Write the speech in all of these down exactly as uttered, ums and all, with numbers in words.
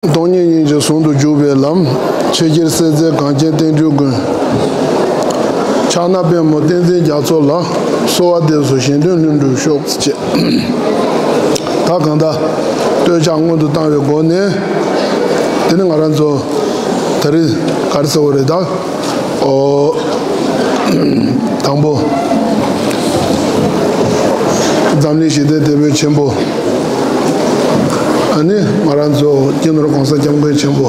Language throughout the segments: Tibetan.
སྟོང་ཉིད་སྙིང་རྗེ་ཟུང་དུ་འཇུག་པའི་ལམ། ཆོས་རྒྱལ་སྲས་བརྩེ་གངས་ཅན་བསྟན་འགྲོའི་མགོན། ཕྱག་ན་པདྨོ་བསྟན་འཛིན་རྒྱ་མཚོ་ལ། གསོལ་བ་འདེབས་སོ་གཞན་དོན་ལྷུན་གྲུབ་ཤོག་ཅེས། ད་གང་ལྟར་སྟོད་ཆ་སྔོན་དུ་བཏང་བའི་སྒོ་ནས། དེ་ནི་ང་རང་ཚོ་ད་རེས་ག་རེ་ཟེར་བ་རེད་ད། ཨོ། དང་པོ། འཛམ་གླིང་ཞི་བདེའི་དེད་དཔོན་ཆེན་པོ། ཨ་ནི་ང་རང་ཚོ་སྤྱི་ནོར་༸གོང་ས་༸སྐྱབས་མགོན་ཆེན་པོ།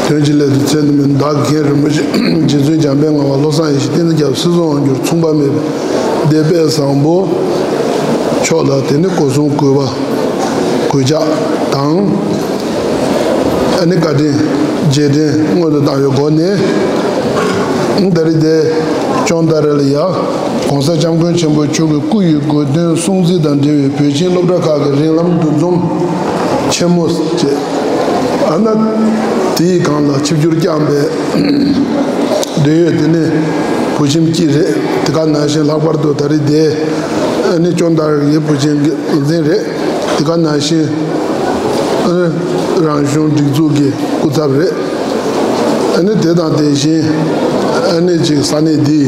དོན་གྱི་སླད་དུ་མཚན་དུ་མེད་བདག་གི་མཁན་རིན་པོ་ཆེ། རྗེ་བཙུན་འཇམ་དཔལ་ངག་དབང་བློ་བཟང་ཡེ་ཤེས་བསྟན་འཛིན་རྒྱ་མཚོ་སྲིད་གསུམ་དབང་སྒྱུར་མཚུངས་པ་མེད་པའི་བདེ་དཔལ་བཟང་པོ་མཆོག་ལ་དེ་ནི་སྒོ་གསུམ་གུས་པ་གུས་ཕྱག་དང་། ཨ་ནི་བཀའ་དྲིན་རྗེས་དྲན་སྔོན་དུ་བཏང་བའི་སྒོ་ནས། ད་རེས་དེ་ཅོན་ཏ་ར་ལ་ཡ་༸གོང་ས་༸སྐྱབས་མགོན་ཆེན་པོ་མཆོག་གི་སྐུ་ཡི་དགོངས་དོན་སྲུང་བརྩི་དང་འབྲེལ་བའི་བོད་ཆེན་སློབ་གྲྭ་ཁག་གི་རིགས་ལམ་འདུ་འཛོམས་ཆེན་མོ་བཅས། ཨ་ན་དེའི་སྒང་ལ་ཆིབས་བསྒྱུར་བསྐྱངས་པའི་འབྲེལ་ཡོད་དེ་ནས་བུ་ཁྱིམ་སྐྱིད་རེད། དེ་ག་ནང་བཞིན་ལྷག་པར་དུ་ད་རེས་དེ་ཨ་ནི་ཅོན་ཏ་ར་གི་བུ་ཆེན་འགན་འཛིན་རེད། དེ་ག་ནང་བཞིན་ཨ་ནི་རང་གཞུང་སྒྲིག་འཛུགས་ཀྱི་སྐུ་ཚབ་རེད། ཨ་ནི་དེ་དང་དེ་བཞིན་ཨ་ནི་ཅིག་ས་གནས་འདིའི་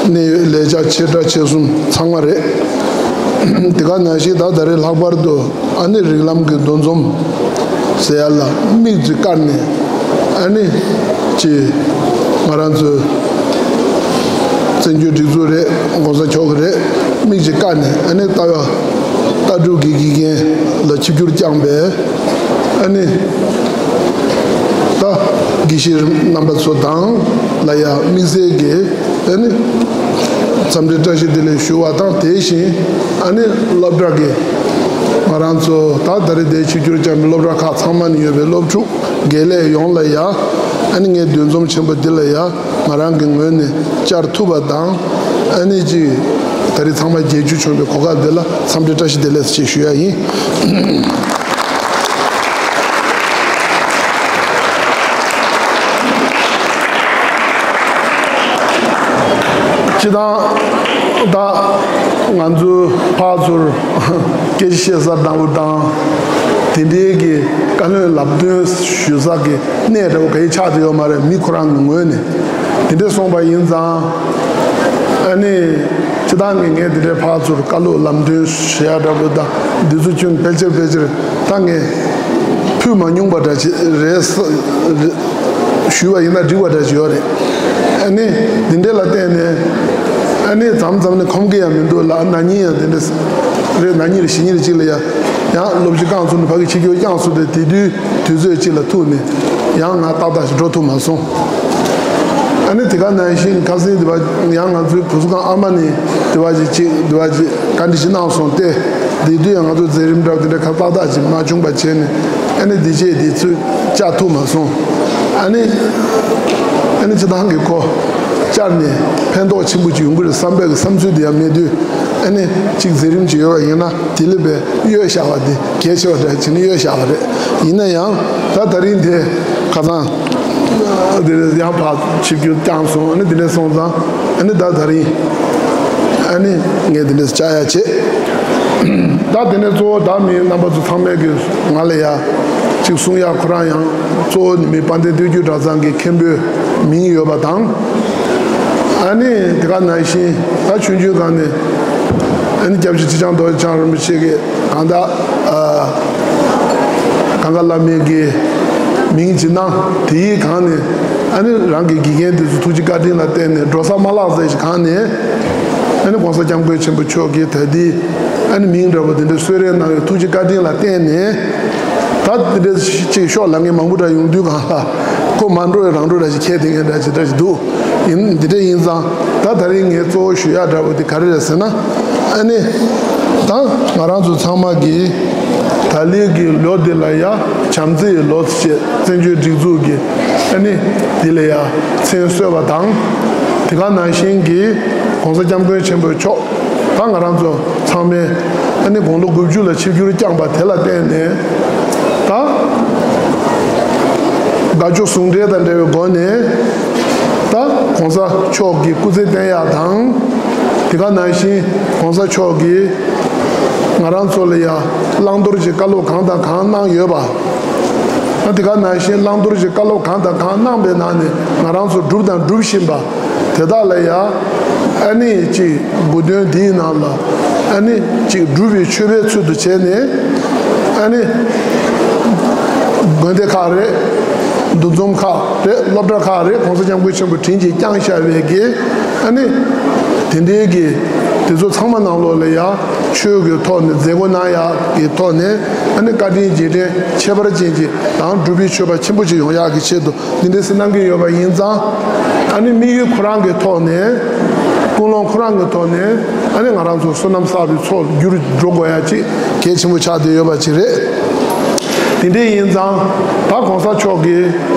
གནད་ཡོད་ལས་བྱ་ཆེ་ཕྲ་ཆེ་གསུམ་ཚང་མ་རེད། དེ་ག་ནང་བཞིན་ད་ད་རེས་ལྷག་པར་དུ་ཨ་ནི་རིགས་ལམ་གྱི་འདུ་འཛོམས་ཟེར་ཡ་ལ་དམིགས་ཀྱིས་བཀར་ནས་ཨ་ནི་ཅིག་ང་རང་ཚོའི་བཙན་བྱོལ་སྒྲིག་འཛུགས་རེད། ༸གོང་ས་མཆོག་གི་རེད། དམིགས་ཀྱིས་བཀར་ནས་ཨ་ནི་ལྟ་བ་ལྟ་གྲུབ་ཀྱི་དགེ་རྒན་ལ་ཆིབས་བསྒྱུར་བསྐྱངས་པས། ཨ་ནི་ད་དགེ་བཤེས་རྣམ་པ་ཚོ་དང་ལ་ཡ་དམིགས་བསལ་གྱི་ཨ་ནི་འཚམས་འདྲི་བཀྲ་ཤིས་བདེ་ལེགས་ཞུ་བ་དང་། དེ་བཞིན་ཨ་ནི་སློབ་གྲྭ་གི་ང་རང་ཚོ་ད་ད་རེས་དེ་ཆིབས་བསྒྱུར་བསྐྱངས་པའི་སློབ་གྲྭ་ཁག་ཚང་མ་ནས་ཡོད་པའི་སློབ་ཕྲུག་དགེ་ལས་ཡོངས་ལ་ཡ་ཨ་ནི་ངའི་འདུ་འཛོམས་ཆེན་པོ་འདི་ལ་ཡ་ང་རང་གི་ངོས་ནས་བཅར་ཐུབ་པ་དང་། ཨ་ནི་ཅིག་ད་རེས་ཚང་མ་མཇལ་རྒྱུ་བྱུང་བའི་གོ་སྐབས་འདི་ལ་འཚམས་འདྲི་བཀྲ་ཤིས་བདེ་ལེགས་ཞེས་ཞུ་ཡ་ཡིན། སྤྱི་བཏང་ད་ང་ཚོའི་ཕར་ཚུར་སྐད་ཆ་བཤད་ས་འདྲ་བོ་དང་། དེ་འདྲའི་གི་བཀའ་བློན་ལམ་སྟོན་ཞུ་ས་གི་གནས་འདྲ་བོ་ག་ཡེ་ཆགས་ཀྱི་ཡོད་མ་རེད། མི་ཁོ་རང་གི་ངོས་ནས་དེ་འདྲ་སོང་པ་ཡིན་ཙང་། ཨ་ནི་སྤྱི་བཏང་གི་ངས་དེ་འདྲའི་ཕར་ཚུར་བཀའ་སློབ་ལམ་སྟོན་ཞུ་ཡ་འདྲ་བོ་དང་། འདི་ཚོ་ཁྱོན་ཕལ་ཆེར་ཕལ་ཆེར་ད་ངས་ཕུལ་མ་མྱོང་པ་འདྲ་ཅིག་རེད། ཞུས་པ་ཡིན་ན་འགྲིག་པ་འདྲ་ཅིག་ཡོད་རེད། ཨ་ནི་འདི་འདྲ་ལ་བརྟེན་ནས་ཨ་ནི་མཚམས་མཚམས་ནས་ཁོམ་གི་ཡང་མི་འདུག་ལ། ན་ནིང་ཡང་འདི་འདྲ་རེད། ན་ནིང་རེད། གཞེས་ནིང་རེད། ཅིག་ལ་ཡ་ཡང་སློབ་སྤྱི་བསྐྱངས་སོང་ནས་ཕ་གི་ཆིབས་བསྒྱུར་བསྐྱངས་སོང་སྟེ། དེ་དུས་དུས་ཚོད་ཅིག་ལ་ཐུག་ནས་ཡང་ང་ཏག་ཏག་ཞིག་འགྲོ་ཐུབ་མ་སོང་། ཨ་ནི་དེ་ག་ནང་བཞིན་ཁ་སང་དེ་བ་ཡང་ང་ཚོའི་བུ་གསོ་ཁང་ཨ་མ་ནས་དེ་བ་ཅིག་ཅིག་དེ་བ་ཅིག་བཀའ་འདྲི་ཞིག་གནང་སོང་སྟེ། དེ་དུས་ཡང་ང་ཚོ་མཛད་རིམ་འདྲ་བ་དེ་འདྲ་ཁ་ཏག་ཏག་ཅིག་མ་བྱུང་པ་བྱས་ནས། ཨ་ནི་འདི་བྱས་དེ་ཚོས་བཅར་ཐུབ་མ་སོང་། ཨ་ནི་ཨ་ནི་སྤྱི་བཏང་གི་ཁོ་བཅར་ནས་ཕན་ཐོགས་ཆེན་པོ་ཅིག་ཡོང་གི་རེད་བསམ་པའི་གི་བསམ་ཚུལ་དེ་ཡང་མེད་དུས། ཨ་ནི་ཅིག་མཛད་རིམ་ཅིག་ཡོད་པ་ཡིན་ན་དེ་ལས་པའི་གཡོལ་བཞག་པ་དེ་གལ་ཆེ་བ་འདྲ་བྱས་ནས་གཡོལ་བཞག་པ་རེད། ཡིན་ན་ཡང་ད་ད་རིང་དེ་ཁ་སང་དེ་ཡང་ཕར་ཆིབས་བསྒྱུར་བསྐྱངས་སོང་། ཨ་ནི་དེ་འདྲ་སོང་ཙང་། ཨ་ནི་ད་ད་རིང་ཨ་ནི་ངས་དེ་འདྲ་བཅར་ཡ་བྱེད། ད་དེ་ནས་གཙོ་བོ་ད་མི་རྣམ་པ་ཚོ་ཚང་མས་གི་ང་ལ་ཡ་ཅིག་གསུང་ཡ། ཁོ་རང་ཡང་གཙོ་བོ་མི་དཔལ་ལྡན་སྟོད་རྒྱུད་གྲྭ་ཚང་གི་མཁན་པོའི་མིང་ཡོད་པ་དང་། ཨ་ནི་དེ་ག་ནང་བཞིན་ད་ཆུང་ཆུང་སྒང་ནས་ཨ་ནི་སྐྱབས་རྗེ་ཁྲི་བྱང་རྡོ་རྗེ་འཆང་རིན་པོ་ཆེ་གི་གང་ལྟར་ཨ་གངས་དཀར་བླ་མའི་གི་མིང་ཅིག་གནང་། དེའི་སྒང་ནས་ཨ་ནི་རང་གི་དགེ་རྒན་དེ་ཚོ་ཐུགས་རྗེ་བཀའ་དྲིན་ལ་བརྟེན་ནས་འགྲོ་ས་མ་བརླག་ཟེར་ཞིག་སྒང་ནས། ཨ་ནི་༸གོང་ས་༸སྐྱབས་མགོན་ཆེན་པོ་མཆོག་གིས་ད་ལྟའི་ཨ་ནི་མིང་འདྲ་བོ་དེ་འདྲ་གསོལ་རས་གནང་བའི་ཐུགས་རྗེ་བཀའ་དྲིན་ལ་བརྟེན་ནས། ད་དེ་འདྲ་ཅིག་ཤོག་ལབ་མཁན་མང་པོ་འདྲ་ཡོང་དུས་སྒང་ལ་ཁོ་མ་འགྲོ་བའི་རང་འགྲོ་འདྲ་ཞིག་ཁྱེར་བསྡད་མཁན་འདྲ་ཅིག་འདྲ་ཞིག་འདུག། ཡིན། འདི་འདྲ་ཡིན་ཙང་ད་ད་རིང་ངས་གཙོ་བོ་ཞུ་ཡ་འདྲ་བོ་དེ་ག་རེ་རེད་ཟེར་ན། ཨ་ནི་ད་ང་རང་ཚོ་ཚང་མ་གིས་ད་ལོའི་གི་ལོ་འདི་ལ་ཡ་བྱམས་བརྩེའི་ལོ་ཞེས་བཙན་བྱོལ་སྒྲིག་འཛུགས་ཀྱི་ཨ་ནི་འདི་ལ་ཡ་མཚན་གསོལ་བ་དང་། དེ་ག་ནང་བཞིན་གྱི་༸གོང་ས་༸སྐྱབས་མགོན་ཆེན་པོ་མཆོག་ད་ང་རང་ཚོ་ཚང་མས་ཨ་ནི་དགུང་ལོ་དགུ་བཅུ་ལ་ཆིབས་བསྒྱུར་བསྐྱངས་པ་དེ་ལ་བརྟེན་ནས། ད་དགའ་སྐྱོ་ཟུང་འབྲེལ་དང་འབྲེལ་བའི་སྒོ་ནས་ད་༸གོང་ས་མཆོག་གི་སྐུ་ཚེ་བརྟན་ཡག་དང་། དེ་ག་ནང་བཞིན་༸གོང་ས་མཆོག་གི་ ང་རང་ཚོ་ལ་ཡང་བླང་དོར་གྱི་བཀའ་སློབ་གང་དང་གང་གནང་ཡོད་པ། ཨ་དེ་ག་ནང་བཞིན་བླང་དོར་གྱི་བཀའ་སློབ་གང་དང་གང་གནང་པའི་ནང་ནས་ང་རང་ཚོ་བསྒྲུབས་དང་སྒྲུབ་བཞིན་པ་དེ་དག་ལ་ཡང་ཨ་ནི་ཅིག་དགོས་དོན་འདིའི་ནང་ལ་ཨ་ནི་ཅིག་སྒྲུབ་པའི་མཆོད་པའི་ཚུལ་དུ་བྱས་ནས་ཨ་ནི་དགོན་སྡེ་ཁག་རེད། འདུ་འཛོམས་ཁག་རེད། སློབ་གྲྭ་ཁག་རེད། ༸གོང་ས་༸སྐྱབས་མགོན་ཆེན་པོས་དྲིན་གྱིས་བསྐྱངས་བཞག་པའི་གི་ཨ་ནི་དེ་འདྲའི་གི་དེ་ཚོ་ཚང་མ་ནང་ལོགས་ལ་ཡང་ཆོས་ཀྱི་ཐོག་ནས་མཛད་སྒོ་གནང་ཡག་གི་ཐོག་ནས་ཨ་ནི་བཀའ་དྲིན་རྗེས་དྲན་ཁྱད་པར་ཅན་གྱི་དང་སྒྲུབ་པའི་མཆོད་པ་ཆེན་པོ་ཅིག་ཡོང་ཡག་གི་ཆེད་དུ་འདི་འདྲའི་སེ་གནང་གི་ཡོད་པ་ཡིན་ཙང་། ཨ་ནི་དམིགས་ཡུལ་ཁོ་རང་གི་ཐོག་ནས་ཀུན་སློང་ཁོ་རང་གི་ཐོག་ནས་ཨ་ནི་ང་རང་ཚོ་བསོད་ནམས་བསགས་པའི་ཚོགས་འགྱུར་འགྲོ་དགོས་ཡག་ཅིག་གལ་ཆེན་པོ་ཆགས་བསྡད་ཡོད་པ་ཅིག་རེད། དེ་འདྲ་ཡིན་ཙང་ད་གོང་ས་མཆོག་གིས་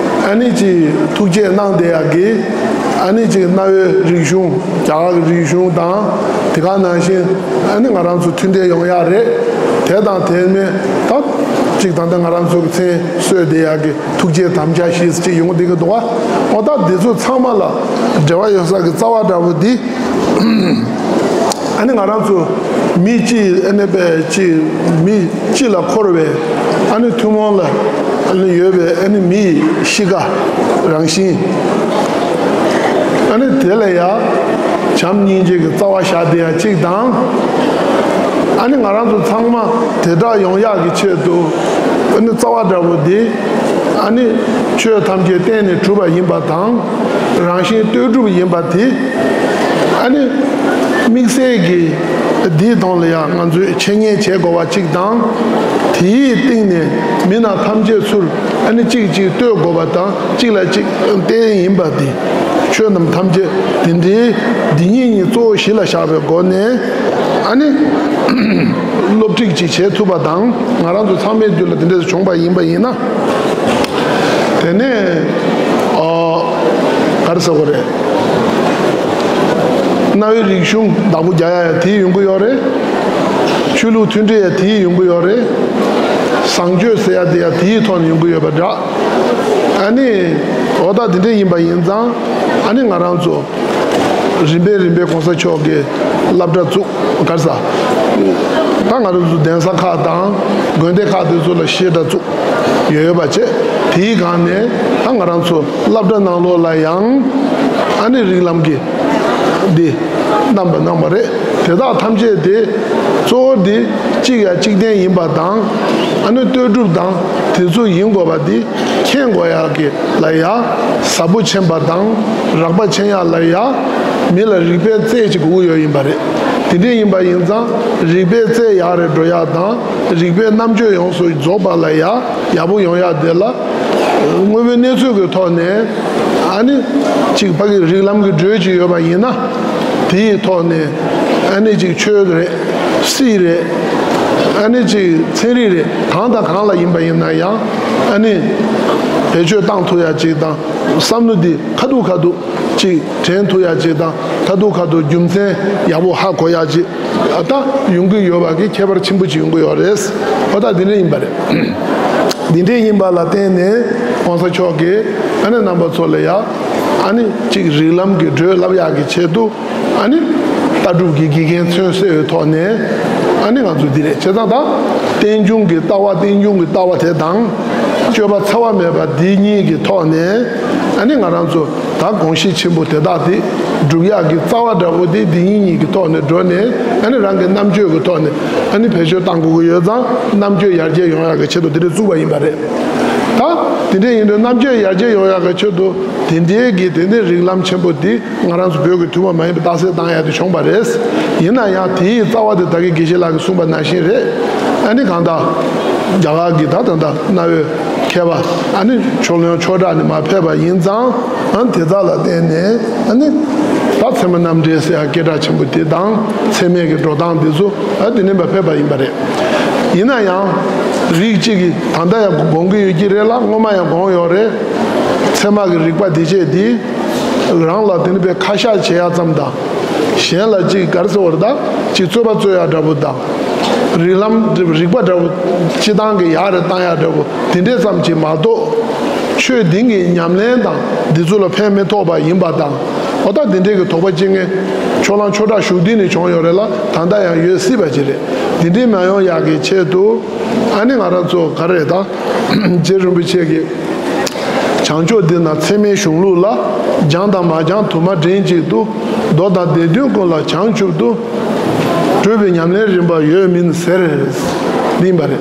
ཨ་ནི་ཅིག་ཐུགས་བསྐྱེད་གནང་བསྡད་ཡག་གི་ཨ་ནི་ཅིག་གནའ་བོའི་རིག་གཞུང་རྒྱ་གར་གྱི་རིག་གཞུང་དང་དེ་ག་ནང་བཞིན་ཨ་ནི་ང་རང་ཚོ་མཐུན་འབྲེལ་ཡོང་ཡག་རེད། དེ་དང་དེ་མིན་ད་ཅིག་ད་ལྟ་ང་རང་ཚོ་གི་མཚན་གསོལ་བསྡད་ཡག་གི་ཐུགས་བསྐྱེད་དམ་བཅའ་ཞེས་ཅིག་ཡོང་བསྡད་ཀྱི་འདུག་བ། འོ་ད་འདི་ཚོ་ཚང་མ་ལ་འབྲེལ་བ་ཡོད་ས་གི་རྩ་བ་འདྲ་བོ་འདི། ཨ་ནི་ང་རང་ཚོ་མི་གཅིག་ཨ་ནི་པའི་གཅིག་མི་གཅིག་ལ་འཁོར་བའི་ཨ་ནི་ཐུན་མོང་ལ་ཨ་ནི་ཡོད་པའི་ཨ་ནི་མི་ཡི་གཤིས་ཀ་རང་བཞིན། ཨ་ནི་དེ་ལ་ཡང་བྱམས་སྙིང་རྗེ་གི་རྩ་བ་བཞག་བསྡད་ཡ་གཅིག་དང་། ཨ་ནི་ང་རང་ཚོ་ཚང་མ་དེ་དག་ཡོང་ཡག་གི་ཆེད་དུ་ཨ་ནི་རྩ་བ་འདྲ་བོ་འདི་ཨ་ནི་ཆོས་ཐམས་ཅད་བརྟེན་ནས་གྲུབ་པ་ཡིན་པ་དང་། རང་བཞིན་ལྟོས་གྲུབ་ཡིན་པ་དེ་ཨ་ནི་དམིགས་བསལ་གྱི་འདིའི་ཐོག་ལ་ཡང་ང་ཚོས་འཆད་ཉན་བྱེད་དགོས་པ་གཅིག་དང་། དེའི་སྟེང་ནས་མི་རྣམས་ཐམས་ཅད་ཚུར་ཨ་ནི་གཅིག་གཅིག་ལྟོས་དགོས་པ་དང་། གཅིག་ལ་གཅིག་བརྟེན་ཡིན་པ་དེ། ཆོས་རྣམས་ཐམས་ཅད་དེ་འདྲའི་འདི་ཉིད་ཉིད་གཙོ་བོ་གཞི་ལ་བཞག་པའི་སྒོ་ནས་ཨ་ནི་སློབ་ཁྲིད་ཅིག་བྱེད་ཐུབ་པ་དང་། ང་རང་ཚོ་ཚང་མའི་རྒྱུད་ལ་དེ་འདྲ་བྱུང་བ་ཡིན་པ་ཡིན་ན། དེ་ནས་ཨོ་ག་རེ་ཟེར་དགོས་རེད། གནའ་བོའི་རིག་གཞུང་བདག་པོ་རྒྱག་ཡ་ཡ་དེའི་ཡོང་གི་ཡོད་རེད། ཆོས་ལུགས་མཐུན་སྒྲིལ་ཡ་དེའི་ཡོང་གི་ཡོད་རེད། བཟང་སྤྱོད་ཟེར་ཡ་དེ་ཡ་དེའི་ཐོག་ནས་ཡོང་གི་ཡོད་པ་འདྲ། ཨ་ནི་འོ་ད་དེ་འདྲ་ཡིན་པ་ཡིན་ཙང་། ཨ་ནི་ང་རང་ཚོ་རིམ་པས་རིམ་པས་གོང་ས་མཆོག་གི་སློབ་གྲྭ་བཙུགས། ག་རེ་ཟ། ད་ང་རང་ཚོ་གདན་ས་ཁག་དང་དགོན་སྡེ་ཁག་དེ་ཚོ་ལ་བཤད་གྲྭ་བཙུགས་ཡོད་ཡོད་པ་བྱས། དེའི་སྒང་ནས་ད་ང་རང་ཚོ་སློབ་གྲྭ་ནང་ལོགས་ལ་ཡང་ཨ་ནི་རིགས་ལམ་གྱི་འདི་གནང་བ་གནང་བ་རེད། དེ་དག་ཐམས་ཅད་དེ་གཙོ་བོ་འདི་གཅིག་ཡ་གཅིག་བརྟེན་ཡིན་པ་དང་། ཨ་ནི་ལྟོས་གྲུབ་དང་དེ་ཚོ་ཡིན་དགོས་པ་འདི་མཁྱེན་དགོས་ཡག་གི་ལ་ཡ་ཟབ་པོ་ཆེན་པ་དང་རགས་པ་ཆེན་ཡག་ལ་ཡ་མི་ལ་རིག་པའི་རྩལ་ཅིག་དགོས་ཀྱི་ཡོད་ཡིན་པ་རེད། དེ་འདྲ་ཡིན་པ་ཡིན་ཙང་རིག་པའི་རྩལ་ཡག་རེ་འགྲོ་ཡག་དང་། རིག་པའི་རྣམ་དཔྱོད་ཡོངས་སུ་རྫོགས་པ་ལ་ཡ་ཡག་པོ་ཡོང་ཡག་དེ་ལ། དངོས་པོའི་གནས་ཚུལ་གྱི་ཐོག་ནས་ཨ་ནི་གཅིག་ཕ་གི་རིགས་ལམ་གྱི་འགྲོས་ཅིག་ཡོད་པ་ཡིན་ན། དེའི་ཐོག་ནས་ཨ་ནི་གཅིག་ཆོས་རེད། སྲིད་རེད། ཨ་ནི་གཅིག་ཚན་རིག་རེད། གང་དང་གང་ལ་ཡིན་པ་ཡིན་ན་ཡང་ཨ་ནི་བེད་སྤྱོད་བཏང་ཐུབ་ཡག་ཅིག་དང་། བསམ་བློ་འདི་ཁ་ཐུག་ཁ་ཐུག་ཅིག་དྲན་ཐུབ་ཡག་ཅིག་དང་། ཁ་ཐུག་ཁ་ཐུག་རྒྱུ་མཚན་ཡག་པོ་ཧ་གོ་ཡག་ཅིག་ད་ཡོང་གི་ཡོད་པ་གི་ཁྱད་པར་ཆེན་པོ་ཅིག་ཡོང་གི་ཡོད་རེད། འོ་ད་འདི་འདྲ་ཡིན་པ་རེད། འདི་འདྲ་ཡིན་པ་ལ་བརྟེན་ནས་གོང་ས་མཆོག་གིས་ཨ་ནི་རྣམ་པ་ཚོ་ལ་ཡ་ཨ་ནི་གཅིག་རིགས་ལམ་གྱི་འགྲོས་བསླབ་ཡག་གི་ཆེད་དུ། ཨ་ནི་ལྟ་གྲུབ་ཀྱི་དགེ་རྒན་ཚོས་གསོལ་བའི་ཐོག་ནས་ཨ་ནི་ང་ཚོ་འདི་རེད། བྱས་ཙང་ད་རྟེན་འབྱུང་གི་ལྟ་བ། རྟེན་འབྱུང་གི་ལྟ་བ་དེ་དང་། སྤྱོད་པ་འཚེ་བ་མེད་པ་འདི་གཉིས་ཀྱི་ཐོག་ནས་ཨ་ནི་ང་རང་ཚོ་ད་དགོངས་གཞི་ཆེན་པོ་དེ་དག་དེ་སྒྲུབ་ཡག་གི་རྩ་བ་འདྲ་བོ་དེ་འདི་གཉིས་གཉིས་ཀྱི་ཐོག་ནས་འགྲོ་ནས། ཨ་ནི་རང་གི་རྣམ་དཔྱོད་ཀྱི་ཐོག་ནས་ཨ་ནི་བེད་སྤྱོད་བཏང་དགོས་ཀྱི་ཡོད་ཙང་། རྣམ་དཔྱོད་ཡར་རྒྱས་ཡོང་ཡག་གི་ཆེད་དུ་འདི་འདྲ་བཙུགས་པ་ཡིན་པ་རེད། ད་དེ་འདྲ་ཡིན་དུས་རྣམ་དཔྱོད་ཡར་རྒྱས་ཡོང་ཡག་གི་ཆེད་དུ་དེ་འདྲའི་གི་དེ་འདྲའི་རིགས་ལམ་ཆེན་པོ་འདི་ང་རང་ཚོ་བོད་ཀྱི་ཐུན་མོང་མ་ཡིན་པའི་རྟགས་གསལ་བཏང་ཡག་དེ་བྱུང་བ་རེད། ཡིན་ན་ཡང་དེའི་རྩ་བ་དེ་ད་གིན་དགེ་བཤེས་ལགས་ཀྱིས་གསུངས་པ་ནང་བཞིན་རེད། ཨ་ནི་གང་ལྟར་རྒྱ་གར་གྱི་ད་ད་ལྟ་གནའ་བོའི་མཁས་པ་ཨ་ནི་ཕྱོགས་གླང་ཆོས་གྲགས་ནས་མར་ཕེབས་པ་ཡིན་ཙང་། ཨ་ནི་དེ་དག་ལ་བརྟེན་ནས་ཨ་ནི་ད་ཚད་མ་རྣམ་འགྲེལ་ཟེར་ཡག་སྐད་གྲགས་ཆེན་པོ་དེ་དང་། ཚད་མའི་གི་འགྲོ་སྟངས་དེ་ཚོ་ཨ་དེ་ནས་མར་ཕེབས་པ་ཡིན་པ་རེད། ཡིན་ན་ཡང་རིགས་གཅིག་གིས་ད་ལྟ་ཡང་དགོངས་ཀྱི་ཡོད་ཀྱི་རེད་ལ། སྔོན་མ་ཡང་དགོངས་ཡོད་རེད། ཚད་མ་གི་རིག་པ་དེ་བྱས་དེ་རང་ལ་དེ་ནི་པའི་ཁ་ཤས་བྱེད་ཡག་ཙམ་དང་། གཞན་ལ་ཅིག་ག་རེ་ཟེར་བ་རེད། ད་ཅིག་རྩོད་པ་རྩོད་ཡག་འདྲ་པོ་དང་། རིགས་ལམ་རིག་པ་འདྲ་པོ་སྤྱི་བཏང་གི་ཡག་རེ་བཏང་ཡག་འདྲ་པོ་དེ་འདྲས་ཙམ་གྱིས་མ་གཏོགས། ཆོས་འདི་གི་ཉམས་ལེན་དང་འདི་ཚོ་ལ་ཕན་མི་ཐོགས་པ་ཡིན་པ་དང་། འོ་ད་འདི་འདྲས་ཀྱི་དོགས་པ་ཅི་ངས་ཕྱོགས་གླང་ཆོས་གྲགས་བཞུགས་དུས་ནས་བྱུང་ཡོད་རེད་ལ། ད་ལྟ་ཡང་ཡོད་སྲིད་པ་ཅིག་རེད། འདི་འདྲའི་མ་ཡོང་ཡག་གི་ཆེད་དུ། ཨ་ནི་ང་རང་ཚོ་ག་རེ་ད། རྗེ་རིན་པོ་ཆེ་གིས། བྱང་ཆུབ་འདི་ན་ཚད་མའི་གཞུང་ལུགས་ལ། སྦྱངས་དང་མ་སྦྱངས་དུ་མ་འདྲེན་ཅིག་ཏུ། མདོ་དང་སྡེ་བདུན་ཀུན་ལ་བྱང་ཆུབ་ཏུ། བགྲོད་པའི་ཉམས་ལེན་རིམ་པ་ཡོད་མིན་ཟེར། འདི་ཡིན་པ་རེད།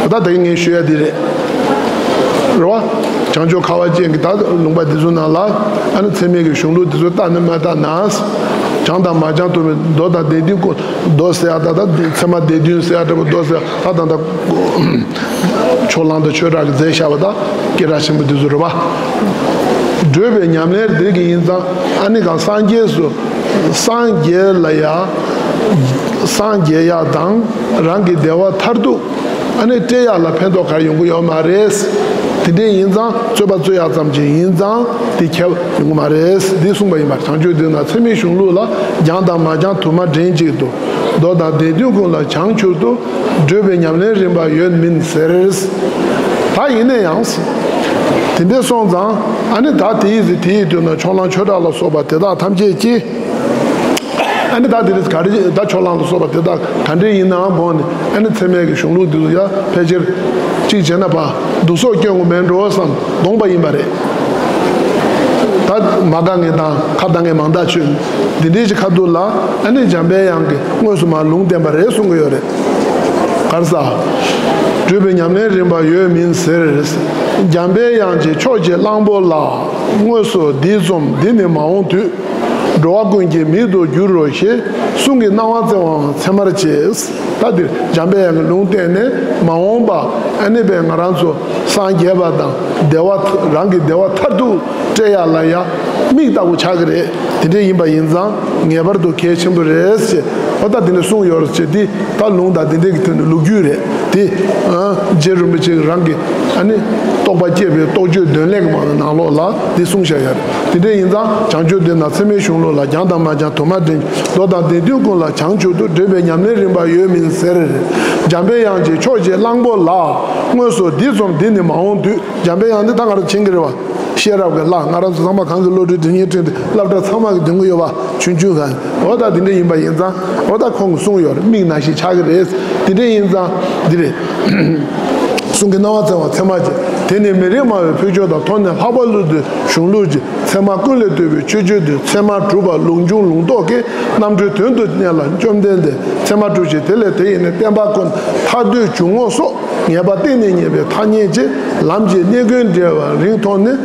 ད་ལྟ་གི་ངས་ཞུ་ཡ་འདི་རེད། རེད་བ། བྱང་ཆུབ་ཁ་བ་ཅན་གྱི་ད་ལུང་པ་འདི་ཚོ་ནང་ལ། ཨ་ནི་ཚད་མའི་གི་གཞུང་ལུགས་འདི་ཚོ་ལྟ་ནི་མ་ལྟ་ན། སྦྱངས་དང་མ་སྦྱངས་དུ་མི་མདོ་དང་སྡེ་བདུན་ཀུན། མདོ་ཟེར་ཡ་ད་ད་ཚད་མ་སྡེ་བདུན་ཟེར་ཡ་འདྲ་པོ་མདོ་ཟེར་ཡ་ད་ད་ད། ཕྱོགས་གླང་དང་ཆོས་གྲགས་ཀྱིས་མཛད་བཞག་པ་དང་སྐད་གྲགས་ཆེན་པོ་འདི་ཚོ་རེད་བ། བགྲོད་པའི་ཉམས་ལེན་འདི་གི་ཡིན་ཙང་། ཨ་ནི་གང་སངས་རྒྱས་སུ། སངས་རྒྱས་ལ་ཡ། སངས་རྒྱས་ཡ་དང་རང་གི་བདེ་བ་མཐར་ཐུག་ཨ་ནི་སྤྲད་ཡག་ལ་ཕན་ཐོགས་ག་ཡོང་གི་ཡོད་མ་རེད། དེ་འདྲས་ཡིན་ཙང་རྩོད་པ་རྩོད་ཡག་ཙམ་ཅིག་ཡིན་ཙང་དེ་ཁྱབ་ཡོང་གི་མ་རེད། འདི་གསུངས་པ་ཡིན་པ། བྱང་ཆུབ་འདི་ན་ཚད་མའི་གཞུང་ལུགས་ལ། སྦྱངས་དང་མ་སྦྱངས་དུ་མ་འདྲེན་ཅིག་ཏུ། མདོ་དང་སྡེ་བདུན་ཀུན་ལ་བྱང་ཆུབ་ཏུ། བགྲོད་པའི་ཉམས་ལེན་རིམ་པ་ཡོད་མིན་ཟེར། ད་ཡིན་ན་ཡང་། དེ་འདྲས་སོང་ཙང་ཨ་ནི་ད་དེའི་ཚེ་དེའི་དུས་ན་ཕྱོགས་གླང་ཆོས་གྲགས་ལ་སོགས་པ་དེ་དག་ཐམས་ཅད་ཀྱིས། ཨ་ནི་ད་དེ་རིང་ག་རེ་ད་ཕྱོགས་གླང་ལ་སོགས་པ་དེ་དག་ག་འདྲས་ཡིན་ནའང་དགོངས་ནས། ཨ་ནི་ཚད་མའི་གི་གཞུང་ལུགས་འདི་ཚོ་ཡང་ཕལ་ཆེར་གཅིག་བྱས་ན་པ། སྡུག་སོགས་སྐྱོན་དངོས་མེད་འགྲོ་བསམ་དགོངས་པ་ཡིན་པ་རེད། ད་མ་དགའ་མཁན་དང་ཁ་བཏང་མཁན་མང་དག་བྱུང་། འདི་འདྲའི་ཅིག་ཁ་ཐུག་ལ་ཨ་ནི་འཇམ་པའི་དབྱངས་ཀྱིས་དངོས་སུ་མར་ལུང་བསྟན་པ་རེད་གསུང་གི་ཡོད་རེད། ག་རེ་ཟེར། བགྲོད་པའི་ཉམས་ལེན་རིམ་པ་ཡོད་མིན་ཟེར། འཇམ་པའི་དབྱངས་ཀྱིས་ཕྱོགས་ཀྱི་གླང་པོ་ལ། དངོས་སུ་འདི་འཛོམས་འདི་ནི་མ་འོངས་དུས། འགྲོ་བ་ཀུན་གྱི་མིག་ཏུ་འགྱུར་རོ་ཞེས། གསུང་གི་གནང་བ་བསྩལ་བའང་ཚད་མར་བྱེད། ད་འདིར་འཇམ་པའི་དབྱངས་ཀྱི་ལུང་བསྟན་ནས་མ་འོངས་པ་ཨ་ནི་པའི་ང་རང་ཚོ་སངས་རྒྱས་པ་དང་བདེ་བ་རང་གི་བདེ་བ་མཐར་ཐུག་སྤྲད་ཡག་ལ་ཡང་མིག་ལྟ་བུ་ཆགས་ཀྱི་རེད། དེ་འདྲས་ཡིན་པ་ཡིན་ཙང་ངེས་པར་དུ་གལ་ཆེན་པོ་རེད་ཅེས། འོ་ད་དེ་འདྲས་གསུངས་ཡོད་རེད་ཅེས། འདི་ད་ལུང་དང་དེ་འདྲས་ཀྱི་དོན་དུ་ལོ་རྒྱུས་རེད་དེ། ཨ། རྗེ་རིན་པོ་ཆེ་རང་གི་ཨ་ནི་རྟོགས་པ་སྐྱེས་པའི་རྟོགས་བརྗོད་འདོན་ལེགས་མ་ནང་ལོགས་ལ་འདི་གསུངས་བཞག་ཡོད་རེད། དེ་འདྲས་ཡིན་ཙང་བྱང་ཆུབ་འདི་ན་ཚད་མའི་གཞུང་ལུགས་ལ། སྦྱངས་དང་མ་སྦྱངས་དུ་མ་འདྲེན། མདོ་དང་སྡེ་བདུན་ཀུན་ལ་བྱང་ཆུབ་ཏུ། བགྲོད་པའི་ཉམས་ལེན་རིམ་པ་ཡོད་མིན་ཟེར། འཇམ་པའི་དབྱངས་ཀྱིས་ཕྱོགས་ཀྱི་གླང་པོ་ལ། དངོས་སུ་འདི་འཛོམས་འདི་ནི་མ་འོངས་དུས། འཇམ་པའི་དབྱངས་འདི་ད་ང་རང་མཁྱེན་གྱི་རེད་བ། ཤེས་རབ་ཀྱི་ལྷ། ང་རང་ཚོ་ཚང་མ་གང་གི་བློ་གྲོས་དོན་གཉིས་ཐོན་ཏེ་སློབ་གྲྭ་ཚང་མ་གི་འདོན་གྱི་ཡོད་པ། ཆུང་ཆུང་ག་འོ་ད་དེ་འདྲ་ཡིན་པ་ཡིན་ཙང་། འོ་ད་ཁོང་གིས་གསུངས་ཡོད་རེད། མིག་ནང་བཞིན་ཆགས་ཀྱི་རེད། དེ་འདྲ་ཡིན་ཙང་འདི་རེད། གསུང་གི་གནང་བ་བསྩལ་བ་ཚད་མར་བྱེད། དེ་ནི་མི་རིགས་སྨྲ་བའི་ཕུལ་བྱུང་དང་། ཐོག་ནས་ལྷག་པར་སློབ་བསྡུའི་གཞུང་ལུགས་ཀྱི། ཚད་མ་ཀུན་ལས་བཏུས་པའི་སྤྱོད་བརྗོད་འདི། ཚད་མ་གྲུབ་པ་ལུགས་འབྱུང་ལུང་རྟོགས་ཀྱི། རྣམ་གྲོལ་དོན་དུ་གནས་ལ་བཅོམ་ལྡན་འདས། ཚད་མ་གྲུབ་ཕྱིར་དེ་ལས་དེ་ཡིས་ནི། བསྟན་པ་ཀུན་ཐར་འདོད་འཇུག་ངོགས་སོགས། ངེས་པ་གཏན་ནས་རྙེད་པའི་ཐ་སྙད་ཅེས། ལམ་གྱི་གནད་ཀུན་འགྲེལ་བ་རིང་ཐོག་ནས།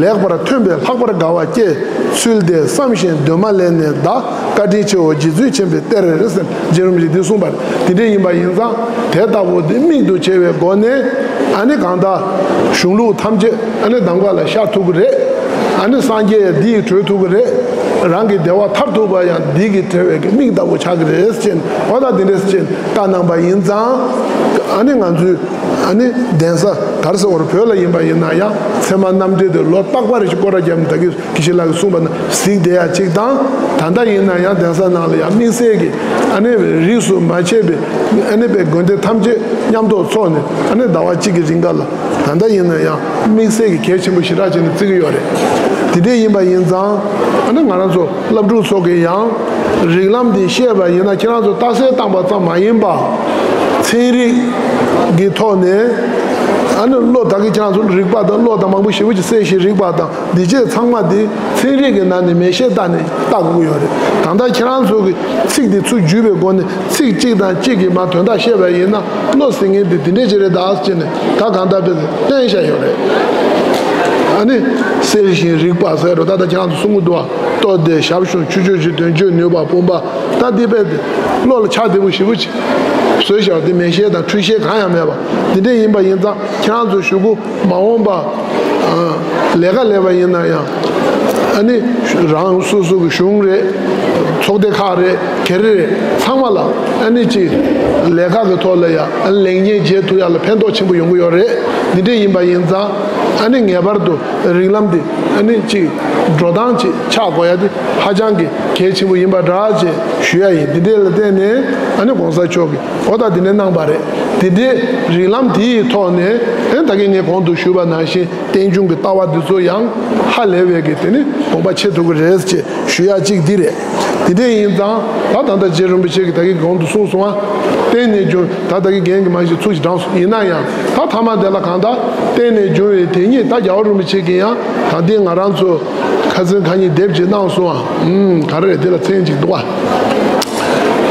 ལེགས་པར་ཐོན་པས་ལྷག་པར་དགའ་བ་སྐྱེས། ཚུལ་དེ་བསམ་ཞིང་གདོད་མ་ལས་ནི་གདའ། བཀའ་དྲིན་ཆེའོ་རྗེ་བཙུན་མཁྱེན་པའི་གཏེར་རེད་ཟེར། རྗེ་རིན་པོ་ཆེས་འདི་གསུངས་པ་རེད། དེ་འདྲ་ཡིན་པ་ཡིན་ཙང་དེ་ལྟ་བུ་དེ་མིག་ཏུ་བྱས་པའི་སྒོ་ནས། ཨ་ནི་གང་ལྟར་གཞུང་ལུགས་ཐམས་ཅད་ཨ་ནི་གདམ་ག་ལ་ཤར་ཐུབ་ཀྱི་རེད། ཨ་ནི་སངས་རྒྱས་འདི་ཡི་གྲོལ་ཐུབ་ཀྱི་རེད། རང་གི་བདེ་བ་མཐར་ཐུག་པ་ཡང་འདི་གི་བྲལ་བའི་གི་མིག་ལྟ་བུ་ཆགས་ཀྱི་རེད་ཅེས། འོ་ད་དེ་འདྲས་ཅེས་བཀའ་གནང་པ་ཡིན་ཙང་། ཨ་ནི་ང་ཚོས་ཨ་ནི་གདན་ས་ག་རེ་ཟེར་བར་བོད་ལ་ཡིན་པ་ཡིན་ན་ཡང་ཚད་མ་རྣམ་འགྲེལ་དེ་ལོ་རྟག་པར་ཞིག་སྐོར་ར་བརྒྱབ་ནས། ད་གིན་དགེ་བཤེས་ལགས་ཀྱིས་གསུངས་པ་ན་གཟིགས་བསྡད་ཡ་གཅིག་དང་། ད་ལྟ་ཡིན་ན་ཡང་གདན་ས་ནང་ལ་ཡང་དམིགས་བསལ་གྱི་ཨ་ནི་རིས་སུ་མ་ཆད་པའི་ཨ་ནི་པའི་དགོན་སྡེ་ཐམས་ཅད་མཉམ་དུ་ཚོགས་ནས། ཨ་ནི་ཟླ་བ་གཅིག་གི་རིང་ག་ལ་ད་ལྟ་ཡིན་ན་ཡང་དམིགས་བསལ་གྱི་གལ་ཆེན་པོ་ཞེ་དྲག་བྱས་ནས་བརྩི་གི་ཡོད་རེད། དེ་འདྲས་ཡིན་པ་ཡིན་ཙང་། ཨ་ནི་ང་རང་ཚོ་བླ་སྤྲུལ་ཚོ་གིས་ཡང་རིགས་ལམ་འདི་བཤད་པ་ཡིན་ན། ཁྱེད་རང་ཚོ་རྟགས་གསལ་བཏང་པ་ཙམ་མ་ཡིན་པ། ཚན་རིག་གི་ཐོག་ནས་ཨ་ནི་བློ་ད་གིན་ཁྱེད་རང་ཚོ་རིག་པ་དང་བློ་དང་མང་པོ་ཞེ་པོ་ཅིག་གསལ་ཞིང་རིག་པ་དང་འདི་བྱས་ཚང་མ་འདི་ཚན་རིག་གི་ནང་ནས་མེ་ཤེལ་བཏགས་ནས་བལྟ་དགོས་ཀྱི་ཡོད་རེད། ད་ལྟ་ཁྱེད་རང་ཚོ་གི་ཚིག་འདི་ཚུར་བརྒྱུད་པའི་སྒོ་ནས་ཚིག་གཅིག་དང་གཅིག་གི་མ་དོན་དག་བཤད་པ་ཡིན་ན། བློ་ཟེར་མཁན་འདི་འདི་འདྲས་ཅིག་རེད་ད་ཟེར་ནས་ད་གང་ལྟར་དཔེ་བསྟན་བཞག་ཡོད་རེད། ཨ་ནི་གསལ་ཞིང་རིག་པ་ཟེར་རོ། ད་ལྟ་ཁྱེད་རང་ཚོ་གསུང་གི་འདུག་བ། ལྟོ་ལྡན་ཞབས་ཞུམ་ཆུ་ཆུ་ཆུ་དོན་གཅོད་ནུས་པ་སྤུངས་པ། ད་འདི་དཔེ་བློ་ལ་ཆགས་བདེ་པོ་ཞེ་པོ་ཅིག་བཟོས་བཞག་འདི་མེ་ཤེལ་དང་འཕྲུལ་ཤེལ་གང་ཡང་མེད་པ་འདི་འདྲས་ཡིན་པ་ཡིན་ཙང་། ཁྱེད་རང་ཚོ་གཞུག་གུ་མ་འོངས་པ་ལས་ཀ་ལས་པ་ཡིན་ན་ཡང་། ཨ་ནི་རང་སོ་སོ་གི་གཞུང་རེད། ཚོགས་སྡེ་ཁག་རེད། ག་རེ་རེད། ཚང་མ་ལ་ཨ་ནི་ཅིག་ལས་ཀ་གི་ཐོག་ལ་ཡང་ཨ་ནི་ལེགས་ཉེས་འབྱེད་ཐུབ་ཡ་ལ་ཕན་ཐོགས་ཆེན་པོ་ཡོང་གི་ཡོད་རེད། འདི་འདྲས་ཡིན་པ་ཡིན་ཙང་། ཨ་ནི་ངེས་པར་དུ་རིགས་ལམ་འདི་ཨ་ནི་ཅིག་འགྲོ་སྟངས་ཅིག་ཆགས་དགོས་ཡ་དེ་ཧ་ཅང་གི་གལ་ཆེན་པོ་ཡིན་པ་འདྲ་ཅེས་ཞུ་ཡ་ཡིན། འདི་འདྲས་ལ་བརྟེན་ནས་ཨ་ནི་གོང་ས་མཆོག་གིས་འོ་ད་འདི་འདྲས་གནང་པ་རེད། འདི་འདྲས་རིགས་ལམ་དེའི་ཐོག་ནས་ཨ་ནི་ད་གིན་ངས་གོང་དུ་ཞུས་པ་ནང་བཞིན་རྟེན་འབྱུང་གི་ལྟ་བ་འདི་ཚོ་ཡང་ཧ་ལས་པའི་གི་དེ་ནི་དགོངས་པ་ཆེ་ཐུབ་ཀྱི་རེད་ཅེས་ཞུ་ཡ་གཅིག་འདི་རེད། འདི་འདྲས་ཡིན་ཙང་ད་ད་ལྟ་རྗེ་རིན་པོ་ཆེ་གིས་ད་གིན་གོང་དུ་གསུངས་སོང་ཨ། བརྟེན་ནས་བྱུང་། ད་ལྟ་གི་རྒན་གྱིས་མ་གཞི་ཚིག་ཅིག་དྲངས་སོང་། ཡིན་ན་ཡང་ད་ཐ་མ་དེ་ལ་གང་ལྟར་བརྟེན་ནས་བྱུང་བའི་དེ་ཉིད། ད་རྒྱལ་བ་རིན་པོ་ཆེ་གིས་ཡང་ད་ལྟའི་ང་རང་ཚོ་ཁ་སང་ཁ་ཉིན་དེབ་ཅིག་གནང་སོང་ཨ། ཨུམ། ག་རེ་རེད། དེ་ལ་མཚན་ཅིག་འདུག་ཨ།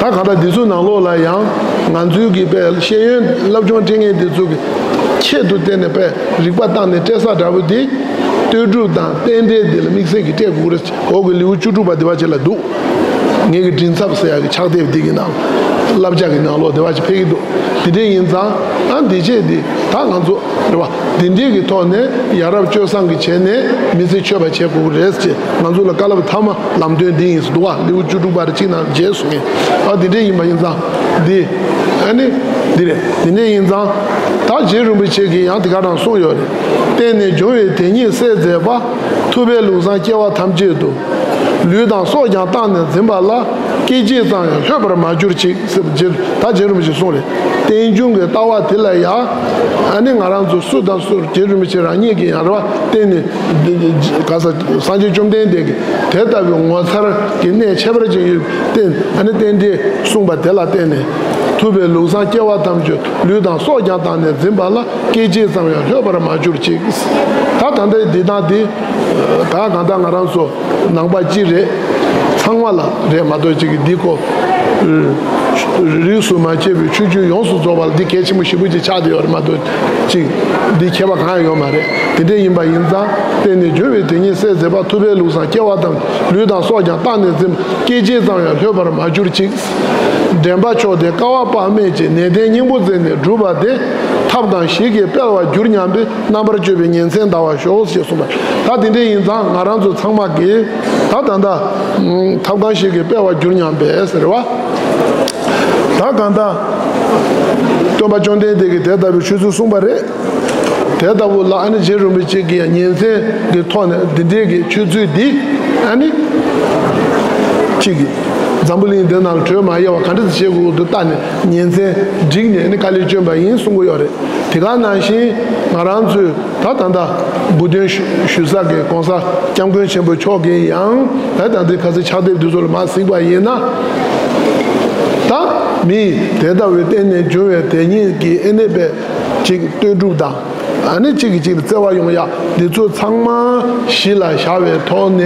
ད་གང་ལྟར་འདི་ཚོའི་ནང་ལོགས་ལ་ཡང་ང་ཚོའི་གི་དཔེ་ཤེས་ཡོན་སློབ་སྦྱོང་སྤྲད་མཁན་འདི་ཚོ་གི་ཆེད་དུ་བརྟེན་ནས་དཔེ་རིག་པ་བཏང་ནས་སྤྲད་ས་འདྲ་པོ་འདི་ལྟོས་གྲུབ་དང་རྟེན་འབྲེལ་འདི་ལ་དམིགས་བསལ་གྱི་སྤྲད་དགོས་རེད། འོག་གི་ལེའུ་བཅུ་དྲུག་པ་འདི་བ་ཅིག་ལ་འདུག། ངེད་ཀྱི་མགྲིན་ཚབ་ཟེར་ཡག་གི་ཕྱག་དེབ་འདི་གི་ནང་བསླབ་བྱ་གི་ནང་ལོགས་འདི་བ་ཅིག་ཕེབས་ཀྱི་འདུག། འདི་འདྲ་ཡིན་ཙང་ཨ་འདི་བྱས་འདི་ད་ང་ཚོ་རེད་བ། འདི་འདྲའི་གི་ཐོག་ནས་ཡ་རབས་སྤྱོད་བཟང་གི་བྱས་ནས་མི་ཚེ་འཆོལ་བ་བྱེད་དགོས་ཀྱི་རེད་ཅེས་ང་ཚོ་ལ་བཀའ་སློབ་མཐའ་མ་ལམ་སྟོན་འདི་ཡིན་ཟེར་འདུག་བ། ལེའུ་བཅུ་དྲུག་པ་རེ་གཅིག་ནང་རྗེས་སུ་ངེས། ཨ་འདི་འདྲ་ཡིན་པ་ཡིན་ཙང་འདི་ཨ་ནི་འདི་རེད། འདི་འདྲ་ཡིན་ཙང་ད་རྗེ་རིན་པོ་ཆེ་གིས་ཡང་དེ་ག་རང་གསུངས་ཡོད་རེད། བརྟེན་ནས་འབྱུང་བའི་དེ་ཉིད་གསལ་མཛད་པ། ཐུབ་པའི་ལུགས་བཟང་སྐྱེ་བ་ཐམས་ཅད་དུ། ལུས་དང་སྲོག་ཀྱང་བཏང་ནས་འཛིན་པ་ལ། སྐད་ཅིག་ཙམ་ཡང་ལྷོད་པར་མ་གྱུར་ཅིག། ཟེར་རྗེ་ད་རྗེ་རིན་པོ་ཆེས་གསུངས་རེད། རྟེན་འབྱུང་གི་ལྟ་བ་དེ་ལ་ཡང་ཨ་ནི་ང་རང་ཚོ་སུ་དང་སུ། རྗེ་རིན་པོ་ཆེ་རང་ཉིད་ཀྱིས་ཡང་རེད་བ། བརྟེན་ནས་ག་ས་སངས་རྒྱས་བཅོམ་ལྡན་འདས་ཀྱིས་དེ་ལྟ་བུའི་ངོ་མཚར་གྱི་གནད་ཁྱད་པར་ཅན་ཡོད་བརྟེན་ཨ་ནི་རྟེན་འབྲེལ་གསུངས་པ་དེ་ལ་བརྟེན་ནས། ཐུབ་པའི་ལུགས་བཟང་སྐྱེ་བ་ཐམས་ཅད། ལུས་དང་སྲོག་ཀྱང་བཏང་ནས་འཛིན་པ་ལ། སྐད་ཅིག་ཙམ་ཡང་ལྷོད་པར་མ་གྱུར་ཅིག། ད་ད་ལྟའི་འདི་དང་འདི། ད་གང་ལྟར་ང་རང་ཚོ་ནང་པ་སྤྱི་རེད། ཚང་མ་ལ་རེད་མ་གཏོགས་ཅིག་གི་འདི་ཀོ། རིས་སུ་མ་ཆད་པའི་ཆོས་བརྒྱུད་ཡོངས་སུ་རྫོགས་པ་ལ་འདི་གལ་ཆེན་པོ་ཞེ་པོ་ཅིག་ཆགས་བསྡད་ཡོད་རེད་མ་གཏོགས་ཅིག་འདི་ཁྱད་པར་གང་ཡང་ཡོད་མ་རེད། དེ་འདྲ་ཡིན་པ་ཡིན་ཙང་བརྟེན་ནས་འབྱུང་བའི་དེ་ཉིད་གསལ་མཛད་པ། ཐུབ་པའི་ལུགས་བཟང་སྐྱེ་བ་ཐམས་ལུས་དང་སྲོག་ཀྱང་བཏང་ནས་འཛིན། སྐད་ཅིག་ཙམ་ཡང་ལྷོད་པར་མ་གྱུར་ཅིག། འདྲེན་པ་མཆོག་དེ་དཀའ་བ་དཔག་མེད་ཀྱི། ནན་ཏན་སྙིང་པོ་འཛིན་ནས་བསྒྲུབས་པ་དེ། ཐབས་དང་གཞི་གིས་སྤེལ་བར་འགྱུར་སྙམ་པའི། རྣམ་པར་དཔྱོད་པའི་ཉིན་མཚན་འདའ་བར་ཤོག་ཅེས་གསུངས་པ། ད་དེ་འདྲ་ཡིན་ཙང་ང་རང་ཚོ་ཚང་མ་གིས་ད་ད་ལྟ་ཐབས་གང་ཞིག་གིས་སྤེལ་བར་འགྱུར་སྙམ་པས་ཟེར་བ། ད་གང་ལྟར་སྟོན་པ་བཅོམ་ལྡན་འདས་ཀྱིས་དེ་ལྟ་བུའི་ཆོས་ཚུལ་གསུངས་པ་རེད། དེ་ལྟ་བུ་ལ་ཨ་ནི་རྗེ་རིན་པོ་ཆེ་གིས་ཉིན་མཚན་གྱི་ཐོག་ནས་འདི་འདྲའི་གི་ཆོས་ཚུལ་འདི་ཨ་ནི་གཅིག་གིས་འཛམ་བུ་གླིང་འདི་ནང་ལ་བྲོས་མ་ཡོང་བ་ག་འདྲ་ཞིག་བྱེད་དགོས་འདུག་ལྟ་ནས་ཉིན་མཚན་བསྒྲིགས་ནས་ཨ་ནི་དཀའ་ལས་བསྐྱོན་པ་ཡིན་གསུང་གི་ཡོད་རེད། དེ་ག་ནང་བཞིན་ང་རང་ཚོས་ད་ད་ལྟ་བུ་སྟོན་ཞུ་ཞུ་ས་གི་གོང་ས་སྐྱབས་མགོན་ཆེན་པོ་མཆོག་གིས་ཡང་ད་ད་ལྟའི་ཁ་སང་ཕྱག་དེབ་འདི་ཚོ་ལ་མར་གཟིགས་པ་ཡིན་ན། ད་མིས་དེ་ལྟ་བུའི་བརྟེན་ནས་འབྱུང་བའི་དེ་ཉིད་ཀྱི་ཨེ་ནི་པའི་ཅིག་ལྟོས་གྲུབ་དང་། ཨ་ནི་གཅིག་གིས་གཅིག་ལ་བརྩེ་བ་ཡོང་ཡག་འདི་ཚོ་ཚང་མ་གཞི་ལ་བཞག་པའི་ཐོག་ནས་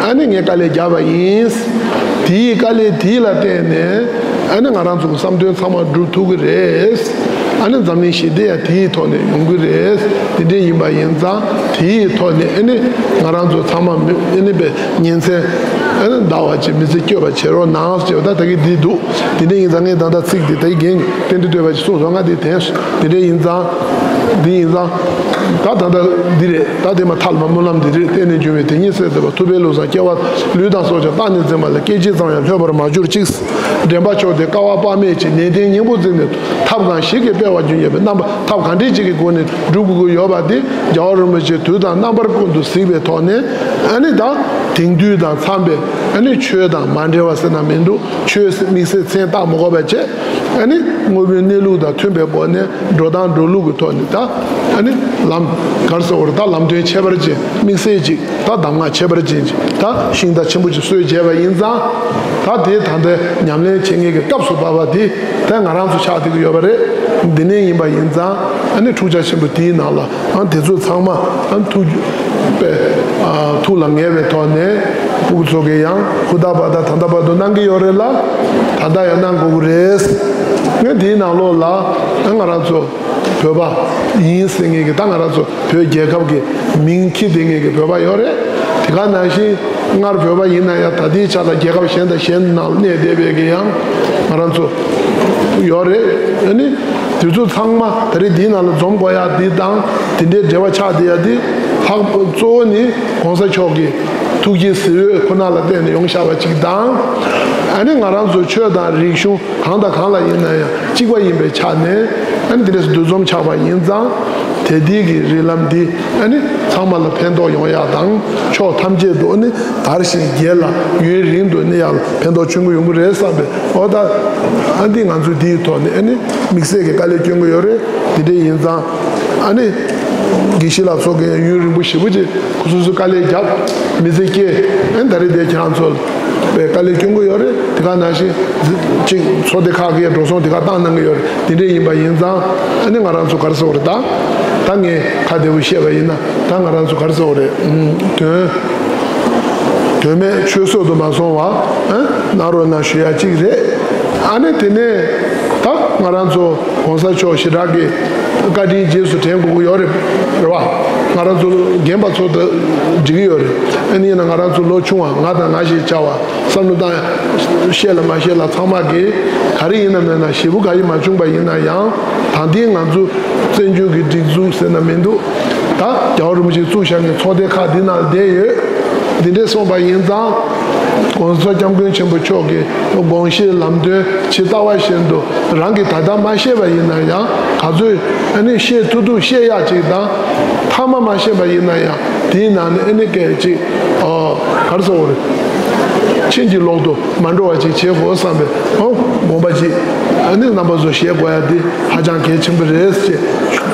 ཨ་ནི་ངས་དཀའ་ལས་བརྒྱབ་པ་ཡིན། དེའི་དཀའ་ལས་དེ་ལ་བརྟེན་ནས་ཨ་ནི་ང་རང་ཚོ་གི་བསམ་དོན་ཚང་མ་འགྲུབ་ཐུབ་ཀྱི་རེད། ཨ་ནི་འཛམ་གླིང་ཞི་བདེ་ཡང་དེའི་ཐོག་ནས་ཡོང་གི་རེད། དེ་འདྲ་ཡིན་པ་ཡིན་ཙང་དེའི་ཐོག་ནས་ཨ་ནི་ང་རང་ཚོ་ཚང་མ་མི་ཨ་ནི་པའི་ཉིན་མཚན་ཨ་ནི་འདའ་བ་ཅིག་མི་ཚེ་སྐྱོ་བ་བྱེད་རོགས་གནང་ཟེར་བ་ད་ད་གི་འདི་འདུག། དེ་འདྲ་ཡིན་ཙང་ངས་ད་ལྟ་ཚིག་འདི་ད་གི་རྒན་གྱིས་རྟེན་འབྲེལ་བསྟོད་པ་ཅིག་གསུངས་སོང་། ང་འདི་དྲན་སོང་། དེ་འདྲ་ཡིན་ཙང་། འདི་ཡིན་ཙང་། ད་ད་ལྟ་འདི་རེད། ད་དེ་མ་ཐལ་བ་སྨོན་ལམ་འདི་རེད། བརྟེན་ནས་འབྱུང་བའི་དེ་ཉིད་གསལ་མཛད་པ། ཐུབ་པའི་ལུགས་བཟང་སྐྱེ་བ། ལུས་དང་སྲོག་ཀྱང་བཏང་ནས་འཛིན་པ་ལ། སྐད་ཅིག་ཙམ་ཡང་ལྷོད་པར་མ་གྱུར་ཅིག། འདྲེན་པ་མཆོག་དེ་དཀའ་བ་དཔག་མེད་ཀྱི། ནན་ཏན་སྙིང་པོ་འཛིན་ནས་ཐབས་གང་ཞིག་གིས་སྤེལ་བར་འགྱུར་སྙམ་པའི། རྣམ་པ་ཐབས་གང་འདྲ་ཅིག་གི་སྒོ་ནས་སྒྲུབ་དགོས་ཀྱི་ཡོད་པ་དེ་རྒྱལ་བ་རིན་པོ་ཆེས་དུས་དང་རྣམ་པ་ཀུན་ཏུ་གཟིགས་པའི་ཐོག་ནས་ཨ་ནི་ད་དེང་དུས་དང་འཚམས་པའི་ཨ་ནི་ཆོས་དང་མ་འབྲེལ་བ་ཟེར་ན་མི་འདུག། ཆོས་དམིགས་བསལ་མཚན་བཏགས་མ་དགོས་པ་བྱས། ཨ་ནི་དངོས་པོའི་གནས་ལུགས་དང་མཐུན་པའི་སྒོ་ནས་འགྲོ་སྟངས་འགྲོ་ལུགས་ཀྱི་ཐོག་ནས་ད་ཨ་ནི་ལམ་ག་རེ་ཟེར་དགོས་རེད། ད་ལམ་སྟོན་ཁྱད་པར་ཅན་དམིགས་བསལ་ཅིག། ད་གདམས་ངག་ཁྱད་པར་ཅན་ཅིག། ད་ཤིང་རྟ་ཆེན་པོ་ཅིག་གསོས་བྱས་པ་ཡིན་ཙང་། ད་དེ་ད་ལྟའི་ཉམས་ལེན་བྱེད་མཁན་གྱི་སྐབས་སུ་བབས་པ་དེ་ད་ང་རང་ཚོ་ཆགས་བསྡད་ཀྱི་ཡོད་པ་རེད། འདི་ནས་ཡིན་པ་ཡིན་ཙང་ཨ་ནི་འཁྲུག་ཆ་ཆེན་པོ་དེའི་ནང་ལ་ཨ་དེ་ཚོ་ཚང་མ་ཨ་ཐུགས་པའི་ཨ་ཐུགས་ལ་ངེས་པའི་ཐོག་ནས་སྤུ་གུ་ཚོ་གིས་ཡང་ཧུར་ཐག་པ་ད་ད་ལྟ་བར་དུ་གནང་གི་ཡོད་རེད་ལ། ད་ལྟ་ཡང་གནང་དགོས་ཀྱི་རེད། ངས་དེའི་ནང་ལོགས་ལ་ཨ་ང་རང་ཚོ་བོད་པ་ཡིན་ཟེར་མཁན་གྱི་ད་ང་རང་ཚོ་བོད་རྒྱལ་ཁབ་ཀྱི་མིང་འཁྱེར་བསྡད་མཁན་གྱི་བོད་པ་ཡོད་རེད། དེ་ག་ནང་བཞིན་སྔར་བོད་པ་ཡིན་ན་ཡང་ད་ལྟའི་ཆ་ལ་རྒྱལ་ཁབ་གཞན་དང་གཞན་ནང་གནས་བསྡད་པའི་གི་ཡང་ང་རང་ཚོ་ཡོད་རེད། ཨ་ནི་དེ་ཚོ་ཚང་མ་ད་རེས་འདིའི་ནང་ལ་འཛོམས་དགོས་ཡག་འདི་དང་དེ་འདྲའི་འབྲེལ་བ་ཆགས་བསྡད་ཡག་འདི་ལྷག་གཙོ་བོ་ནི་གོང་ས་མཆོག་གི་ཐུགས་ཀྱི་གཟི་འོད་ཁོ་ན་ལ་བརྟེན་ནས་ཡོང་བཞག་པ་ཅིག་དང་། ཨ་ནི་ང་རང་ཚོ་ཆོས་དང་རིག་གཞུང་གང་དང་གང་ལ་ཡིན་ན་ཡང་གཅིག་པ་ཡིན་པའི་ཆ་ནས་ཨ་ནི་དེ་འདྲས་འདུ་འཛོམས་ཆགས་པ་ཡིན་ཙང་། དེ་དུས་ཀྱི་རིགས་ལམ་འདི་ཨ་ནི་ཚང་མ་ལ་ཕན་ཐོགས་ཡོང་ཡག་དང་ཕྱོགས་ཐམས་ཅད་དུ་ཨ་ནི་དར་ཞིང་རྒྱས་ལ་ཡུན་རིང་དུ་གནས་ཡག་ལ་ཕན་ཐོགས་ཆེན་པོ་ཡོང་གི་རེད་བསམ་པའི་འོ་ད་ཨ་འདི་ང་ཚོས་འདིའི་ཐོག་ནས་ཨ་ནི་དམིགས་བསལ་གྱི་དཀའ་ལས་སྐྱོན་གྱི་ཡོད་རེད། དེ་འདྲས་ཡིན་ཙང་ཨ་ནི་དགེ་བཤེས་ལགས་ཚོ་གིས་ཡུན་རིང་པོ་ཞེ་པོ་ཅིག་ཁོ་སོ་སོའི་དཀའ་ལས་བརྒྱབ་མི་ཚེ་སྐྱེལ་ཨ་ནི་ད་རེས་དེ་ཁྱེད་རང་ཚོ། པའི་དཀའ་ལས་སྐྱོན་གྱི་ཡོད་རེད། དེ་ག་ནང་བཞིན་གཅིག་ཚོགས་སྡེ་ཁག་གིས་འགྲོ་སོང་དེ་ག་བཏང་གནང་གི་ཡོད་རེད། དེ་འདྲས་ཡིན་པ་ཡིན་ཙང་ཨ་ནི་ང་རང་ཚོ་ག་རེ་ཟེར་དགོས་རེད། ད་ད་ངས་ཁ་བདེ་པོ་བཤད་པ་ཡིན་ན་ད་ང་རང་ཚོ་ག་རེ་ཟེར་དགོས་རེད། ཨུམ། དོན་དོན་མེད་ཆོས་སོགས་སུ་མ་སོང་བ་ཨ་གནང་རོགས་གནང་ཞུ་ཡ་གཅིག་རེད། ཨ་ནི་དེ་ནས་ད་ང་རང་ཚོ་གོང་ས་མཆོག་ཞེ་དྲག་གི་བཀའ་དྲིན་རྗེས་སུ་དྲན་དགོས་ཀྱི་ཡོད་རེད། རེད་བ། ང་རང་ཚོ་རྒན་པ་ཚོ་ད་འགྲིག་གི་ཡོད་རེད། ཨ་ནི་ཡིན་ན་ང་རང་ཚོ་ལོ་ཆུང་བ་ང་དང་ང་ཞེས་བྱ་བ་བསམ་བློ་བཏང་ཤེས་ལ་མ་ཤེས་ལ་ཚང་མ་གིས་ག་རེ་ཡིན་ན་མེད་ན་ཞེ་པོ་ག་ཡེ་མ་བྱུང་པ་ཡིན་ན་ཡང་ད་ལྟའི་ང་ཚོ་བཙན་བྱོལ་གྱི་སྒྲིག་འཛུགས་ཟེར་ན་མི་འདུག་ད་རྒྱལ་བ་རིན་པོ་ཆེས་བཙུགས་བཞག་མཁན་ཚོགས་སྡེ་ཁག་འདི་ནང་བསྡད་ཡོད། འདི་འདྲས་སོང་པ་ཡིན་ཙང་༸གོང་ས་༸སྐྱབས་མགོན་ཆེན་པོ་མཆོག་གི་དགོངས་བཞེད་ལམ་སྟོན་ཇི་ལྟ་བ་བཞིན་དུ་རང་གིས་ད་ལྟ་མ་ཤེས་པ་ཡིན་ན་ཡང་ག་ཚོད་ཨ་ནི་ཤེས་ཐུབ་ཐུབ་ཤེས་ཡག་ཅིག་དང་། ཐ་མ་མ་ཤེས་པ་ཡིན་ན་ཡང་དེའི་ནང་ནས་ཨ་ནི་སྐད་ཅིག་ཨོ་ག་རེ་ཟེར་དགོས་རེད། ཕྱིན་ཅི་ལོག་ཏུ་མ་འགྲོ་བ་ཅིག་བྱེད་དགོས་བསམ་པའི་ཨོ་དགོངས་པ་ཅིག་ཨ་ནི་རྣམ་པ་ཚོ་བཞེས་དགོས་ཡ་འདི་ཧ་ཅང་གལ་ཆེན་པོ་རེད་ཅེས་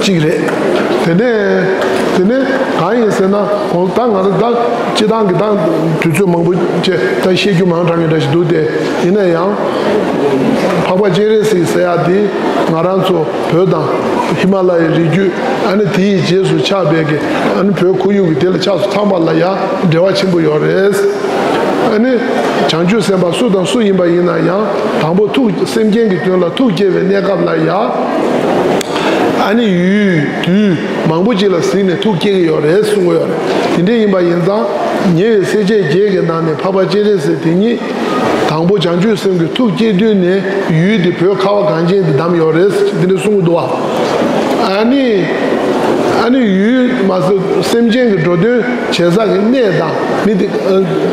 གཅིག་རེད། དེ་ནས་དེ་ནས་གང་ཡིན་ཟེར་ན་གོང་ད་ང་ཚོ་ད་སྤྱི་བཏང་གི་ད་དུས་ཚོད་མང་པོ་བྱས་ད་བཤད་རྒྱུ་མང་དྲགས་ངེས་འདྲ་ཞིག་འདུག་སྟེ། ཡིན་ན་ཡང་འཕགས་པ་སྤྱན་རས་གཟིགས་ཟེར་ཡ་འདི་ང་རང་ཚོ་བོད་དང་ཧི་མ་ལ་ཡའི་རི་རྒྱུད་ཨ་ནི་དེའི་རྗེས་སུ་ཆགས་པའི་གི་ཨ་ནི་བོད་ཁོར་ཡུག་གི་དེ་ལ་ཆགས་སུ་ཚང་པ་ལ་ཡང་འབྲེལ་བ་ཆེན་པོ་ཡོད་རེད། ཨ་ནི་བྱང་ཆུབ་སེམས་དཔའ་སུ་དང་སུ་ཡིན་པ་ཡིན་ན་ཡང་དང་པོ་ཐུགས་སེམས་ཅན་གྱི་དོན་ལ་ཐུགས་བསྐྱེད་པའི་གནས་སྐབས་ལ་ཡང་ཨ་ནི་ཡུལ་དུས་མང་པོ་ཅིག་ལ་གཟིགས་ནས་ཐུགས་བསྐྱེད་ཀྱི་ཡོད་རེད་གསུང་གི་ཡོད་རེད། དེ་འདྲ་ཡིན་པ་ཡིན་ཙང་ཉེ་བའི་སེར་བྱེས་བརྒྱད་ཀྱི་ནང་ནས་འཕགས་པ་སྤྱན་རས་གཟིགས་དེ་ཉིད་དང་པོ་བྱང་ཆུབ་སེམས་ཀྱི་ཐུགས་བསྐྱེད་དུས་ནས་ཡུལ་འདི་བོད་ཁ་བ་གངས་ཅན་འདི་བདམས་ཡོད་རེད་འདི་འདྲ་གསུང་གི་འདུག་བ། ཨ་ནི་ཨ་ནི་ཡུལ་མ་ཟད་སེམས་ཅན་གྱི་འགྲོ་དོན་བྱེད་ས་གི་གནས་དང་མི་དེ་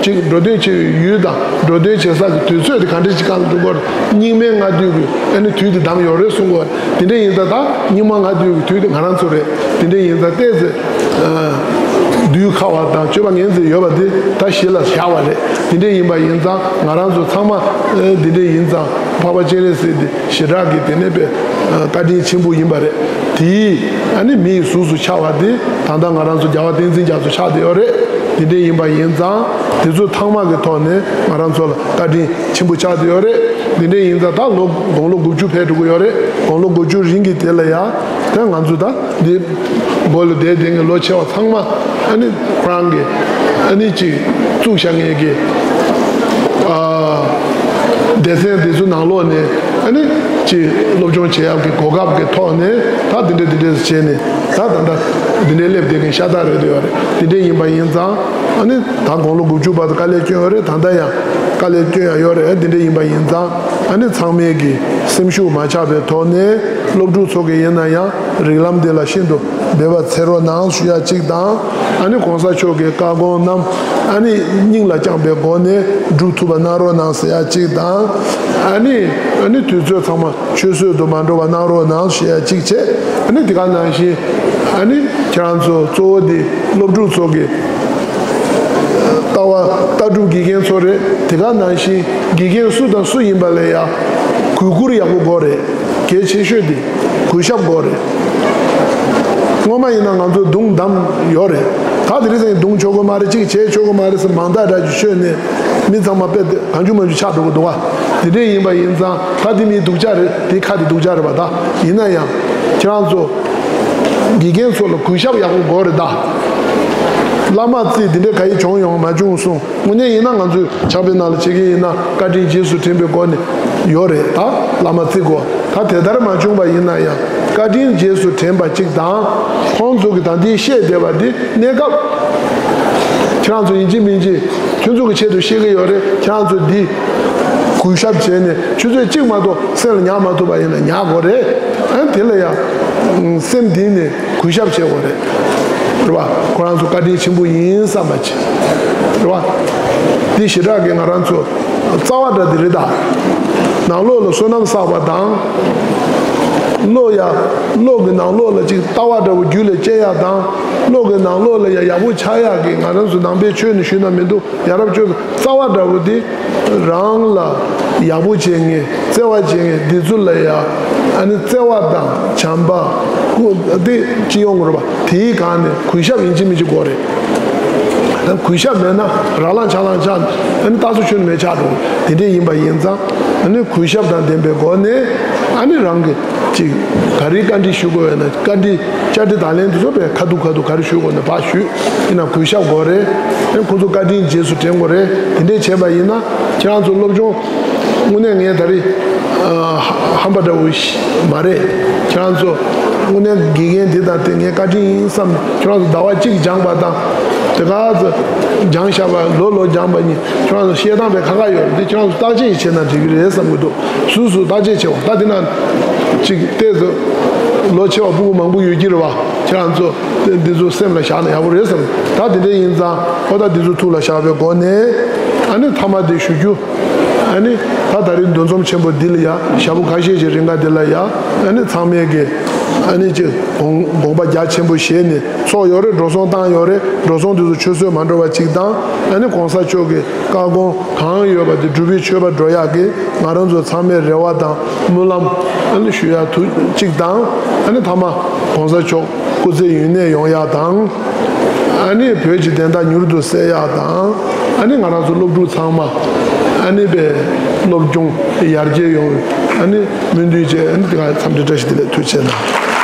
ཅིག་འགྲོ་དོན་བྱེད་པའི་ཡུལ་དང་འགྲོ་དོན་བྱེད་ས་གི་དུས་ཚོད་དེ་ག་འདྲ་ཅིག་སྒང་ལ་འགྲོ་དགོས་རེད། སྙིགས་མའི་ལྔ་དུས་ཀྱི་ཨ་ནི་དུས་དེ་བདམས་ཡོད་རེད་གསུང་གི་ཡོད་རེད། དེ་འདྲ་ཡིན་ཙང་ད་སྙིགས་མ་ལྔ་དུས་ཀྱི་དུས་དེ་ང་རང་ཚོ་རེད། དེ་འདྲ་ཡིན་ཙང་ཏོག་ཙམ་དུས་ཁ་བ་དང་སྤྱོད་པ་ངན་ཚད་ཡོད་པ་དེ་ད་གཞི་ལ་བཞག་པ་རེད། དེ་འདྲ་ཡིན་པ་ཡིན་ཙང་ང་རང་ཚོ་ཚང་མ་དེ་འདྲ་ཡིན་ཙང་འཕགས་པ་སྤྱན་རས་གཟིགས་དེ་ཞེ་དྲག་གི་དེ་ནས་པའི་བཀའ་དྲིན་ཆེན་པོ་ཡིན་པ་རེད། དེའི་ཨ་ནི་མི་ཡི་གཟུགས་སུ་འཆར་བ་དེ་ད་ལྟ་ང་རང་ཚོ་རྒྱལ་བ་བསྟན་འཛིན་རྒྱ་མཚོ་ཆགས་བསྡད་ཡོད་རེད། དེ་འདྲ་ཡིན་པ་ཡིན་ཙང་དེ་ཚོ་ཚང་མ་གི་ཐོག་ནས་ང་རང་ཚོ་ལ་བཀའ་དྲིན་ཆེན་པོ་ཆགས་བསྡད་ཡོད་རེད། དེ་འདྲ་ཡིན་ཙང་ད་ལོ་དགུང་ལོ་དགུ་བཅུ་ཕེབས་འགྲོ་གི་ཡོད་རེད། དགུང་ལོ་དགུ་བཅུ་རིང་གི་དེ་ལ་ཡང་ད་ང་ཚོ་ད་འདི་སྒོ་ལ་བསྡད་བསྡད་མཁན་ལོ་ཆེ་བ་ཚང་མ་ཨ་ནི་ཁོ་རང་གི་ཨ་ནི་ཅིག་བཙུགས་བཞག་མཁན་གྱི་ཨ་སྡེ་ཚན་དེ་ཚོ་ནང་ལོགས་ནས་ཨ་ནི་ཅིག་སློབ་སྦྱོང་བྱེད་ཡག་གི་གོ་སྐབས་ཀྱི་ཐོག་ནས་ད་འདི་འདྲ་འདི་འདྲ་བྱས་ནས་ད་ད་ལྟ་འདི་འདྲའི་སླེབས་བསྡད་མཁན་ཤ་སྟག་རེད་འདོད་ཡོད་རེད། དེ་འདྲ་ཡིན་པ་ཡིན་ཙང་ཨ་ནི་ད་དགུང་ལོ་དགུ་བཅུ་བར་དུ་དཀའ་ལས་བསྐྱོན་ཡོད་རེད། ད་ལྟ་ཡང་དཀའ་ལས་བསྐྱོན་ཡག་ཡོད་རེད། དེ་འདྲ་ཡིན་པ་ཡིན་ཙང་ཨ་ནི་ཚང་མས་ཀྱི་སེམས་ཤུགས་མ་ཆག་པའི་ཐོག་ནས་སློབ་ཕྲུག་ཚོ་གི་ཡིན་ན་ཡང་རིགས་ལམ་འདི་ལ་ཤིན་ཏུ་འབད་པ་འཚལ་རོགས་གནང་ཞུ་ཡ་གཅིག་དང་། ཨ་ནི་གོང་ས་མཆོག་གི་བཀའ་དགོངས་རྣམས་ཨ་ནི་སྙིང་ལ་བཅངས་པའི་སྒོ་ནས་སྒྲུབ་ཐུབ་པ་གནང་རོགས་གནང་ཟེར་ཡ་གཅིག་དང་། ཨ་ནི་ཨ་ནི་དུས་ཚོད་ཚང་མ་ཆུད་ཟོས་དུ་མ་འགྲོ་བ་གནང་རོགས་གནང་ཞུ་ཡ་གཅིག་བྱས། ཨ་ནི་དེ་ག་ནང་བཞིན་ཨ་ནི་ཁྱེད་རང་ཚོ་གཙོ་བོ་དེ་སློབ་ཕྲུག་ཚོ་གི་ལྟ་བ་ལྟ་གྲུབ་དགེ་རྒན་ཚོ་རེད། དེ་ག་ནང་བཞིན་དགེ་རྒན་སུ་དང་སུ་ཡིན་པ་ལ་ཡ་གུས་བཀུར་ཡག་པོ་དགོས་རེད། གལ་ཆེ་ཤོས་དེ་གུས་ཞབས་དགོས་རེད། སྔོན་མ་ཡིན་ན་ང་ཚོ་རྡུང་བསྡམས་ཡོད་རེད། ད་དེ་རིང་སང་རྡུང་ཆོག་གི་མ་རེད། གཅིག་བྱས་ཆོག་གི་མ་རེད་ཟེར་མང་དག་འདྲ་ཅིག་ཤོད་ནས་མི་ཚང་མ་དཔེ་གང་བྱུང་མང་བྱུང་ཆགས་འགྲོ་གི་འདུག་བ། དེ་འདྲས་ཡིན་པ་ཡིན་ཙང་ད་དེ་མིའི་སྡུག་ཅག་རེད། དེ་ཁ་དེ་སྡུག་ཅག་རེད་པ། ད་ཡིན་ན་ཡང་ཁྱེད་རང་ཚོ་དགེ་རྒན་ཚོ་ལ་གུས་ཞབས་ཡག་པོ་དགོས་རེད་ད། བླ་མ་རྩིས་དེ་འདྲས་ག་ཡེ་བྱུང་ཡོང་མ་བྱུང་གསུང་། དངོས་གནས་ཡིན་ན་ང་ཚོས་ཕྱག་དཔེ་ནང་ལ་བྱེད་ཀྱི་ཡིན་ན་བཀའ་དྲིན་རྗེས་སུ་དྲན་པའི་སྒོ་ནས་ཡོད་རེད། ད་བླ་མ་རྩིས་དགོས། ད་དེ་ལྟར་མ་བྱུང་པ་ཡིན་ན་ཡང་བཀའ་དྲིན་རྗེས་སུ་དྲན་པ་གཅིག་དང་། ཁོང་ཚོ་གི་ད་ལྟའི་བཤད་བསྡད་པ་འདི་གནས་སྐབས་ཁྱེད་རང་ཚོ་ཡིན་གཅིག་མིན་གཅིག་ཁྱོད་ཚོ་གི་ཆེད་དུ་བཤད་ཀྱི་ཡོད་རེད། ཁྱེད་རང་ཚོ་འདི་གུས་ཞབས་བྱས་ནས་ཆུ་ཚོད་གཅིག་མ་གཏོགས་སེམས་ལ་ཉར་མ་ཐུབ་པ་ཡིན་ན་ཉར་དགོས་རེད། ཨ་དེ་ལ་ཡང་སེམས་གཏིང་ནས་གུས་ཞབས་བྱེད་དགོས་རེད། རེད་བ། ཁོ་རང་ཚོ་བཀའ་དྲིན་ཆེན་པོ་ཡིན་བསམ་པ་ཅིག་རེད་བ། འདི་ཞེ་དྲག་གི་ང་རང་ཚོ་རྩ་བ་འདྲ་འདི་རེད་ད། ནང་ལོགས་ལ་བསོད་ནམས་བསགས་པ་དང་། བློ་ཡ། བློ་གི་ནང་ལོགས་ལ་ཅིག་ལྟ་བ་འདྲ་བོ་རྒྱུད་ལ་སྐྱེ་ཡ་དང་། བློ་གི་ནང་ལོགས་ལ་ཡ་ཡག་པོ་ཆགས་ཡག་གི་ང་རང་ཚོ་ནང་པའི་ཆོས་ནི་ཞུས་ན་མི་འདུག་ཡ་རབས་ཆོས་རྩ་བ་འདྲ་བོ་འདི་རང་ལ་ཡག་པོ་བྱེད་མཁན་བརྩེ་བ་བྱེད་མཁན་འདི་ཚོ་ལ་ཡ་ཨ་ནི་བརྩེ་བ་དང་བྱམས་པ་ཀུ་དེ་ཅི་ཡོང་དགོས་རེད་པ། དེའི་སྒང་ནས་གུས་ཞབས་ཡིན་གཅིག་མིན་གཅིག་དགོས་རེད། གུས་ཞབས་མེད་ན་ར་ལངས་ཆ་ལངས་ཆགས། ཨ་ནི་རྟ་སོ་ཆུ་ནི་མེད་ཆགས་འགྲོ། དེ་འདྲས་ཡིན་པ་ཡིན་ཙང་། ཨ་ནི་གུས་ཞབས་དང་ལྡན་པའི་སྒོ་ནས། ཨ་ནི་རང་གི་ཅིག་ག་རེ་བཀའ་འདྲི་ཞུ་དགོས་ཡོད་ན། བཀའ་འདྲི་བཅར་འདྲི་དང་ལེན་དེ་ཚོ་བས་ཁ་ཐུག་ཁ་ཐུག་ག་རེ་ཞུ་དགོས་ན་ཕར་ཞུས། དེ་ན་གུས་ཞབས་དགོས་རེད། ཨ་ནི་ཁོང་ཚོ་བཀའ་དྲིན་རྗེས་སུ་དྲན་དགོས་རེད། དེ་འདྲས་བྱས་པ་ཡིན་ན་ཁྱེད་རང་ཚོ་སློབ་སྦྱོང་དངོས་གནས་ངས་ད་རེས་ཨ་ཧམ་པ་འདྲ་བོ་ཞིག་མ་རེད། ཁྱེད་རང་ཚོ་དངོས་གནས་དགེ་རྒན་འདི་དང་དེ་ངས་བཀའ་དྲིན་ཡིན་བསམ་ནས། ཁྱེད་རང་ཚོ་ཟླ་བ་གཅིག་སྦྱངས་པ་དང་། དེ་ག་ཚོད་སྦྱངས་བཞག་པ། ལོ་ལོ་སྦྱངས་པ་གཉིས། ཁྱེད་རང་ཚོ་བཤད་སྟངས་པའི་ཁ་ཁ་ཡོད་རེད། འདི་ཁྱེད་རང་ཚོ་བརྟག་དཔྱད་བྱས་ན་འགྲིག་གི་རེད་བསམ་གྱི་འདུག་སུ་སུ་བརྟག་དཔྱད་བྱས་པ། ད་དེ་ན་ཅིག་ལྟས་ཚོ་ལོ་ཆེ་བ་སྤུ་གུ་མང་པོ་ཡོད་ཀྱི་རེད་བ། ཁྱེད་རང་ཚོ་འདི་ཚོ་སེམས་ལ་བཞག་ན་ཡག་པོ་རེད་བསམ། ད་དེ་འདྲ་ཡིན་ཙང་། ཨོ་ད་འདི་ཚོ་ཐུགས་ལ་བཞག་པའི་སྒོ་ནས། ཨ་ནི་མཐའ་མ་དེ་ཞུ་རྒྱུ། ཨ་ནི་ད་ད་རེས་འདུ་འཛོམས་ཆེན་པོ་འདི་ལ་ཡ། ཞག་པོ་ཁ་ཤས་ཤིག་རིང་ག་འདི་ལ་ཡ། ཨ་ནི་ཚང་མས་ཀྱི་ཨ་ནི་ཅིག་དགོངས་དགོངས་པ་རྒྱ་ཆེན་པོ་བཞེས་ནས། ཚོགས་ཡོད་རེད། འགྲོ་སོང་བཏང་ཡོད་རེད། འགྲོ་སོང་དེ་ཚོ་ཆུད་ཟོས་མ་འགྲོ་བ་ཅིག་དང་། ཨ་ནི་གོང་ས་མཆོག་གི་བཀའ་དགོངས་གང་ཡོད་པ་དེ་འགྲུབ་པའི་ཆོད་པ་འགྲོ་ཡག་གི་ང་རང་ཚོ་ཚང་མའི་རེ་བ་དང་སྨོན་ལམ་ཨ་ནི་ཞུ་ཡག་ཐུགས་གཅིག་དང་། ཨ་ནི་མཐའ་མ་གོང་ས་མཆོག་སྐུ་ཚེ་ཡུན་གནས་ཡོང་ཡག་དང་། ཨ་ནི་བོད་ཀྱི་བདེན་མཐའ་མྱུར་དུ་གསལ་ཡག་དང་། ཨ་ནི་ང་རང་ཚོ་སློབ་ཕྲུག་ཚང་མ་ཨ་ནི་པའི་སློབ་སྦྱོང་ཡར་རྒྱས་ཡོང་བའི་ཨ་ནི་སྨོན་འདུན་བཅས། ཨ་ནི་དེ་ག་འཚམས་འདྲི་བཀྲ་ཤིས་བདེ་ལེགས། ཐུགས་རྗེ་གནང་།